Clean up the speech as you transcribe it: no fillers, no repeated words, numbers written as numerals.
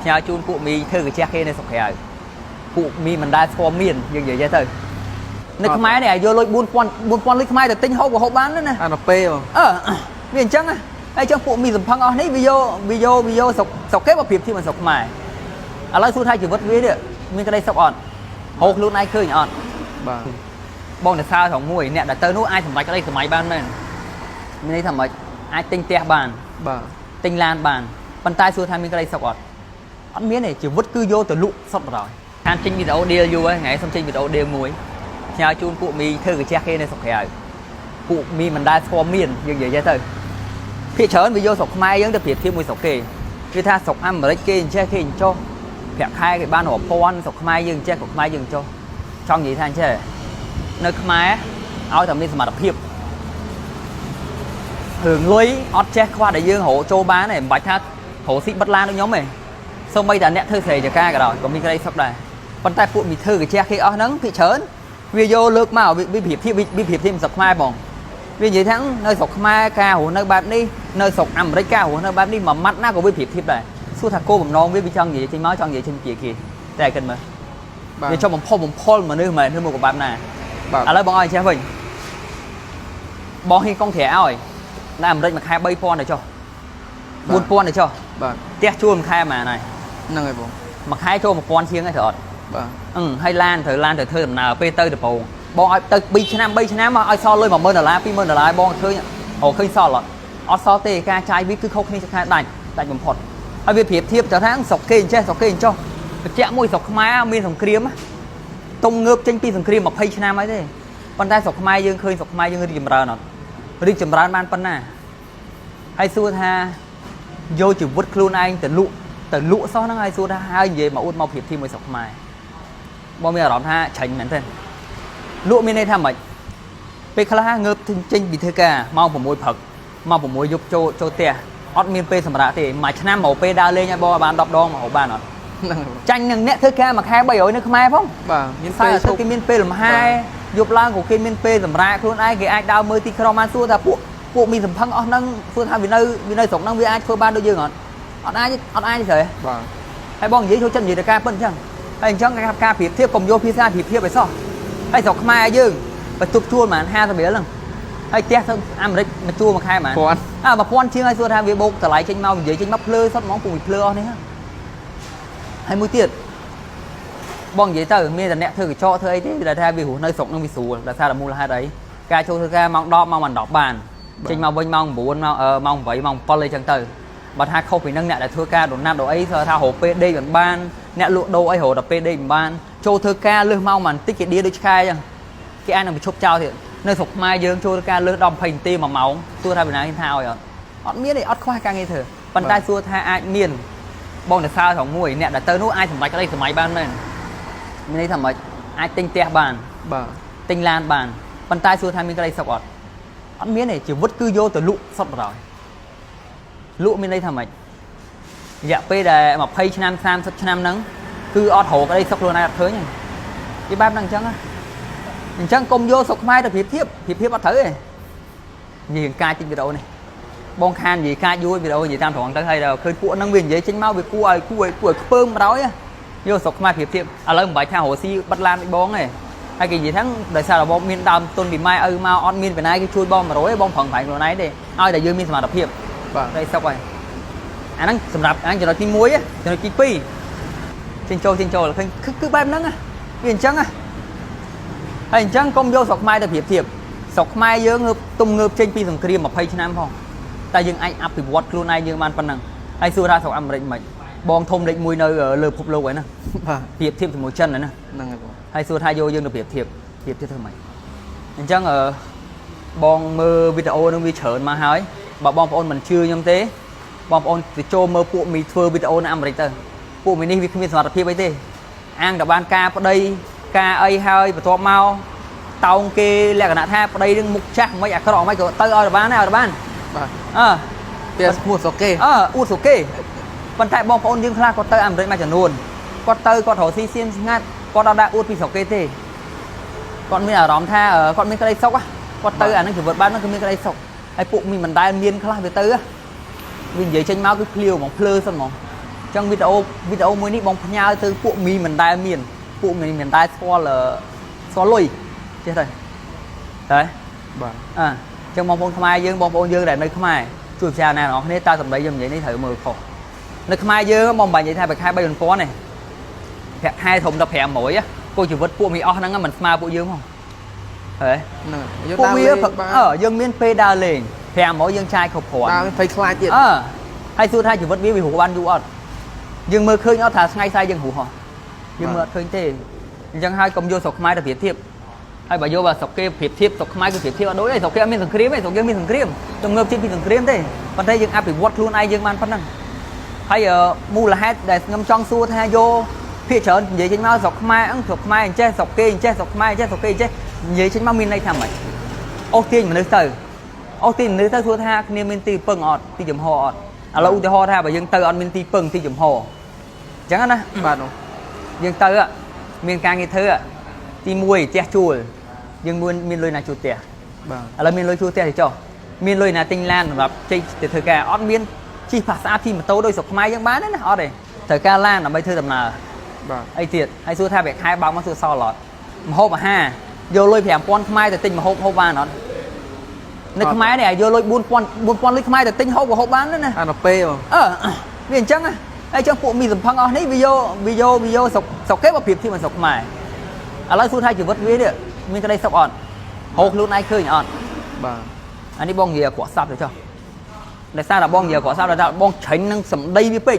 ផ្ញើជូនពួកមីធ្វើកាជះគេនៅស្រុកក្រៅពួកមីមិនដែលស្គាល់មានយើងនិយាយចេះទៅនៅខ្មែរនេះឲ្យយកលុយ4000 4000លុយខ្មែរទៅទិញហូបក៏ហូបបានដែរណា អានពេលបង អឺវាអញ្ចឹងណាហើយអញ្ចឹងពួកមីសំផឹងអស់នេះវាយកវាយកវាយកស្រុកស្រុកគេមកប្រៀបធៀបនឹងស្រុកខ្មែរឥឡូវសួរថាជីវិតវានេះមានក្តីសុខអត់ហូរខ្លួនឯងឃើញអត់ បាទ បងទៅសើត្រង់មួយអ្នកដែលទៅនោះអាចសម្រេចក្តីសម័យបានមែនមានន័យថាម៉េចអាចទិញផ្ទះបាន បាទ ទិញឡានបានប៉ុន្តែសួរថាមានក្តីសុខអត់អត់មានទេជីវិតគឺយកទៅលក់សុទ្ធបណ្ដោយខានចេញវីដេអូ deal យូរហើយថ្ងៃសុំចេញវីដេអូ deal មួយផ្ញើជូនពួកមីធ្វើកាជះគេនៅស្រុកក្រៅពួកមីមិនដែលស្គាល់មានយើងនិយាយចេះទៅភាគច្រើនវាយកស្រុកខ្មែរយើងទៅប្រៀបធៀបមួយស្រុកគេវាថាស្រុកអាមេរិកគេអញ្ចេះគេអញ្ចោះប្រាក់ខែគេបានរាប់ពាន់ស្រុកខ្មែរយើងអញ្ចេះស្រុកខ្មែរយើងអញ្ចោះចង់និយាយថាអញ្ចេះនៅខ្មែរឲ្យតែមានសមត្ថភាព រឿងលុយអត់ចេះខ្វះដែលយើងរកចូលបានទេមិនបាច់ថារកស៊ីបិទឡានដូចខ្ញុំទេសូម្បីតែអ្នកធ្វើស្រែចការក៏ដោយក៏មានក្តីសុខដែរប៉ុន្តែពួកមីធ្វើកាជះគេអស់ហ្នឹងភាគច្រើនវាយកលើកមកវាប្រៀបធៀបវាប្រៀបធៀបស្រុកខ្មែរបងវានិយាយថានៅស្រុកខ្មែរការរស់នៅបែបនេះនៅស្រុកអាមេរិកការរស់នៅបែបនេះមួយម៉ាត់ណាក៏វាប្រៀបធៀបដែរសួរថាគោលបំណងវាវាចង់និយាយចេញមកចង់និយាយចេញពីគេតែគិតមើល បាទ វាចង់បំផុសបំផុលមនុស្សមែនឬមកក៏បែបណា បាទ ឥឡូវបងឲ្យចេះវិញបងហ៊ានកុងត្រាឲ្យនៅអាមេរិកមួយខែ3000ទៅចុះ4000ទៅចុះ បាទ ផ្ទះជួលមួយខែប៉ុន្មានហើយ ហ្នឹងហើយបង មួយខែចូល1000ជាងហើយត្រូវអត់ បាទ អឺហើយឡានត្រូវឡានត្រូវធ្វើដំណើរពេលទៅដំបងបងឲ្យទៅ2ឆ្នាំ3ឆ្នាំមកឲ្យសល់លុយ10000ដុល្លារ20000ដុល្លារបងឃើញអូឃើញសល់អត់អត់សល់ទេការចាយវាគឺខុសគ្នាខែដាច់ដាច់បំផុតហើយវាប្រៀបធៀបទៅថាស្រុកគេអញ្ចេះស្រុកគេអញ្ចោះបញ្ជាក់មួយស្រុកខ្មែរមានសង្គ្រាមណា តុងងើបចេញពីសង្គ្រាម20ឆ្នាំហើយទេប៉ុន្តែស្រុកខ្មែរយើងឃើញស្រុកខ្មែរយើងរីកចម្រើនអត់រីកចម្រើនបានប៉ុណ្ណាហើយសួរថាយកជីវិតខ្លួនឯងទៅលក់ទៅលក់សោះហ្នឹងហើយសួរថាហើយនិយាយមកអួតមកប្រៀបធៀបមួយស្រុកខ្មែរបងមានអារម្មណ៍ថាច្រាញ់មែនទេលក់មានន័យថាម៉េចពេលខ្លះងើបចេញពីធ្វើការម៉ោង6ព្រឹកម៉ោង6យប់ចូលចូលផ្ទះអត់មានពេលសម្រាកទេមួយឆ្នាំមកពេលដើរលេងឲ្យបងឲ្យបាន10ដងមកបានអត់ ហ្នឹងហើយបង ចាញ់នឹងអ្នកធ្វើការមួយខែ300នៅខ្មែរផង បាទមាន សៅ ពេលឈប់ រ៍អាទិត្យគេមានពេលលំហែយប់ឡើងក៏គេមានពេលសម្រាកខ្លួនឯងគេអាចដើរមើលទីក្រុងបានសួរថាពួកពួកមានសំផឹងអស់ហ្នឹងសួរថាវានៅវានៅស្រុកហ្នឹងវាអាចធ្វើបានដូចយើងអត់អត់អាចទេអត់អាចទេស្រី បាទ ហើយបងនិយាយចូលចិត្តនិយាយទៅការពិតអញ្ចឹងហើយអញ្ចឹងការប្រៀបធៀបកុំយកភាសាប្រៀបធៀបឲ្យសោះហើយស្រុកខ្មែរយើងបន្ទប់ជួលប្រហែល50រៀលហ្នឹងហើយផ្ទះទៅអាមេរិកមកជួលមួយខែប្រហែល ពាន់ អើ1000ជាងហើយសួរថាវាបូកតម្លៃចេញមកនិយាយចេញមកភ្លើសុទ្ធហ្មងពុំភ្លើអស់នេះហ่ะហើយមួយទៀតបងនិយាយទៅមានតែអ្នកធ្វើកញ្ចក់ធ្វើអីទេដែលថាវារស់នៅស្រុកនឹងវាស្រួលដោយសារតែមូលហេតុអីការចូលធ្វើការម៉ោង10ម៉ោង10បានចេញមកវិញម៉ោង9ម៉ោងម៉ោង8ម៉ោង7អីចឹងទៅបើថាខុសពីនឹងអ្នកដែលធ្វើការដុនណាត់ដុអីសួរថារកពេលដេកមិនបានអ្នកលក់ដូរអីរកតែពេលដេកមិនបានចូលធ្វើការលើសម៉ោងបន្តិចគេដៀដូចឆ្កែចឹងគេអាចនឹងបញ្ឈប់ចោលទៀតនៅស្រុកខ្មែរយើងចូលធ្វើការលើស10 20នាទី1ម៉ោងសួរថាពីណាគេថាឲ្យអត់អត់មានទេអត់ខ្វះការងារធ្វើប៉ុន្តែសួរថាអាចមានបងទៅសើត្រង់មួយអ្នកដែលទៅនោះអាចសម្រេចក្តីសម័យបានមែនមានន័យថាម៉េចអាចទិញផ្ទះបាន បាទ ទិញឡានបានប៉ុន្តែសួរថាមានក្តីសុខអត់អត់មានទេជីវិតគឺយកទៅលក់សុទ្ធបណ្ដោយលក់មានន័យថាម៉េចរយៈពេលដែល20ឆ្នាំ30ឆ្នាំហ្នឹងគឺអត់រកក្តីសុខខ្លួនឯងអត់ឃើញទេវាបែបហ្នឹងអញ្ចឹងណាអញ្ចឹងកុំយកស្រុកខ្មែរទៅប្រៀបធៀបប្រៀបធៀបអត់ត្រូវទេនិយាយកាយតិចវីដេអូនេះបងខាននិយាយកាចយូរវីដេអូនិយាយតាមត្រង់ទៅហើយដល់ឃើញពួកហ្នឹងវានិយាយចេញមកវាគួរឲ្យគួរឲ្យគួរឲ្យខ្ពើមបណ្ដោយណាយកស្រុកខ្មែរប្រៀបធៀបឥឡូវមិនបាច់ថារកស៊ីបិទឡានដូចបងទេហើយគេនិយាយថាដោយសារតែបងមានដើមទុនពីម៉ែឪមកអត់មានពីណាគេជួយបង100ទេបងប្រឹងប្រែងខ្លួនឯងទេឲ្យតែយើងមានសមត្ថភាព បាទ ដីសុកហើយអាហ្នឹងសម្រាប់អាហ្នឹងចំណុចទី1ចំណុចទី2ចេញចូលចេញចូលឃើញគឺគឺបែបហ្នឹងណាវាអញ្ចឹងណាហើយអញ្ចឹងកុំយកស្រុកខ្មែរទៅប្រៀបធៀបស្រុកខ្មែរយើងងើបទុំងើបចេញពីសង្គ្រាម20ឆ្នាំផងតែយើងអាចអភិវឌ្ឍខ្លួនឯងយើងបានប៉ុណ្ណឹងហើយសួរថាស្រុកអាមេរិកមិនបងធំលេខ1នៅលើពិភពលោកហើយណា បាទ ប្រៀបធៀបជាមួយចិនហើយណា ហ្នឹងហើយបង ហើយសួរថាយកយើងទៅប្រៀបធៀបប្រៀបធៀបធ្វើម៉េចអញ្ចឹងអឺបងមើលវីដេអូនឹងវាច្រើនមកហើយបើបងប្អូនមិនជឿខ្ញុំទេបងប្អូនទៅចូលមើលពួកមីធ្វើវីដេអូនៅអាមេរិកទៅពួកមីនេះវាគ្មានសមត្ថភាពអីទេអាងតែបានការប្តីការអីហើយបន្ទាប់មកតោងគេលក្ខណៈថាប្តីនឹងមុខចាស់មិនអាក្រក់មិនក៏ទៅឲ្យតែបានដែរឲ្យតែបាន បាទ អើ ផ្ទះឈ្មោះស្រុកគេ អើអួតស្រុកគេប៉ុន្តែបងប្អូនយើងខ្លះគាត់ទៅអាមេរិកមួយចំនួនគាត់ទៅគាត់រកស៊ីសៀមស្ងាត់គាត់អត់ដាក់អួតពីស្រុកគេទេគាត់មានអារម្មណ៍ថាគាត់មានក្តីសុខគាត់ទៅអានឹងជីវិតបែបហ្នឹងគឺមានក្តីសុខហើយពួកមានមិនដែលមានខ្លះវាទៅវានិយាយចេញមកគឺភ្លាវហ្មងភ្លើសិនហ្មង ញ្ចឹងវីដេអូវីដេអូមួយនេះបងផ្ញើទៅពួកមីមិនដែលមានពួកមីមិនដែលស្គាល់ស្គាល់លុយចេះទៅតែ បាទ អើអញ្ចឹងបងប្អូនខ្មែរយើងបងប្អូនយើងដែលនៅខ្មែរជួយពិចារណាអ្នកនរគ្នាតើសម្ដីយើងនិយាយនេះត្រូវមើលខុសនៅខ្មែរយើងបងមិនបាច់និយាយថាប្រខែ3000ទេប្រាក់ខែធំដល់500គោជីវិតពួកមីអស់ហ្នឹងមិនស្មើពួកយើងហងហេ ហ្នឹងហើយយើង ពួក ដើរលេង វា បាន អឺយើងមានពេលដើរលេង500យើងចាយគ្រប់គ្រាន់ ដើរភ័យខ្លាចទៀត អឺហើយសួរថាជីវិតវាវារស់បានយូរអត់យើងមើលឃើញអត់ថាថ្ងៃស្អែកយើងរស់ហ៎យើងមើលអត់ឃើញទេអញ្ចឹងហើយកុំយកស្រុកខ្មែរទៅប្រៀបធៀបហើយបើយកបើស្រុកគេប្រៀបធៀបស្រុកខ្មែរគឺប្រៀបធៀបអត់ដូចទេស្រុកគេអត់មានសង្គ្រាមទេស្រុកយើងមានសង្គ្រាមទំងើបជាតិពីសង្គ្រាមទេប៉ុន្តែយើងអភិវឌ្ឍខ្លួនឯងយើងបានប៉ុណ្ណឹងហើយមូលហេតុដែលខ្ញុំចង់សួរថាយកភាគច្រើននិយាយចេញមកស្រុកខ្មែរអឹងស្រុកខ្មែរអញ្ចេះស្រុកគេអញ្ចេះស្រុកខ្មែរអញ្ចេះស្រុកគេអញ្ចេះនិយាយចេញមកមានន័យថាម៉េចអូសទាញមនុស្សទៅអូសទាញមនុស្សទៅសួរថាគ្នាមានទីពឹងអត់ទីចំហអត់ឥឡូវឧទាហរណ៍ថាបើយើងទៅអត់មានទីពឹងទីចំហអញ្ចឹងណា បាទបង យើងទៅមានការងារធ្វើទី1ផ្ទះជួលយើងមានមានលុយណាជួលផ្ទះ បាទ ឥឡូវមានលុយជួលផ្ទះទៅចុះមានលុយណាទិញឡានសម្រាប់ជិះទៅធ្វើការអត់មានជិះផាស្អាតជិះម៉ូតូដោយស្រុកខ្មែរយើងបានទេណាអត់ទេត្រូវការឡានដើម្បីធ្វើដំណើរ បាទ អីទៀតហើយសួរថាប្រាក់ខែបើកមកសួរសល់អត់ម្ហូបអាហារយកលុយ5000ខ្មែរទៅទិញម្ហូបហូបបានអត់នៅខ្មែរនេះឲ្យយកលុយ4000 4000លុយខ្មែរទៅទិញហូបក៏ហូបបានដែរណា អានពេលបង អឺវាអញ្ចឹងណាហើយអញ្ចឹងពួកមីសំផឹងអស់នេះវាយកវាយកវាយកស្រុកស្រុកគេមកប្រៀបធៀបនឹងស្រុកខ្មែរឥឡូវសួរថាជីវិតវានេះមានក្តីសុខអត់ហូរខ្លួនឯងឃើញអត់ បាទ អានេះបងនិយាយអាក្រក់សັບទៅចុះដោយសារតែបងនិយាយអាក្រក់សັບដោយសារបងច្រាញ់នឹងសម្ដីវាពេក